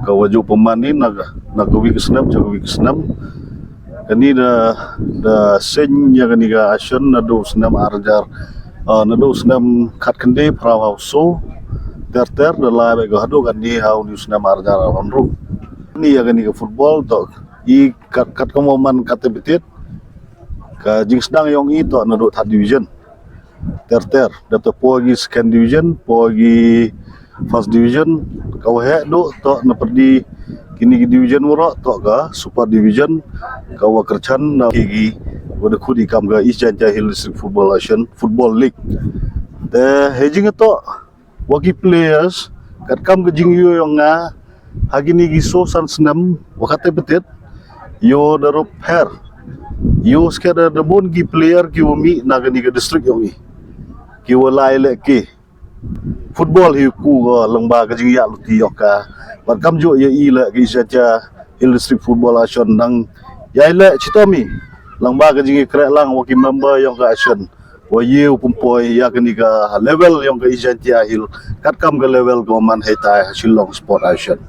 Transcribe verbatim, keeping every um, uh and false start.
Ka wa ju pynman ni na, na ka wik snem, cha ka wik snem. Kani da, da seng ya kani ka action na du snem arjar, ah, na du snem khat kende phra wa so. Ter ter da la be ka hadu kani ha u ni snem arjar arphew. Ni ya kani ka football to i kat, kat ka mo man kat te betit. Ka jingsdang yong i to na du third division. Ter ter, da to po gi second division, po gi first division, ka wa heh du to na perdi kini ki division waro to ka super division, ka wa kerchan na ki gi wa da khudi kam ka East Jaintia Hill District Football Association Football League. Te he jing to wa ki players kat kam ka jing yo yong nga ha kini ki so san snem wa kate betit yo da rup her yo ske da da bon ki player ki wa mi na kani ka district yong i ki wa lai le ki football hi ku ga lang ba ka jing ya luti yok ka. Ba kam jo ya i la ki sa cha Hill District Football Association dang ya i le chitomi lang ba ka jing kre lang wa ki member yong ka association wa ye u pumpoi ya kani ka level yong ka East Jaintia Hill kat kam ka level ka man hei tai ha Shillong Sport Association.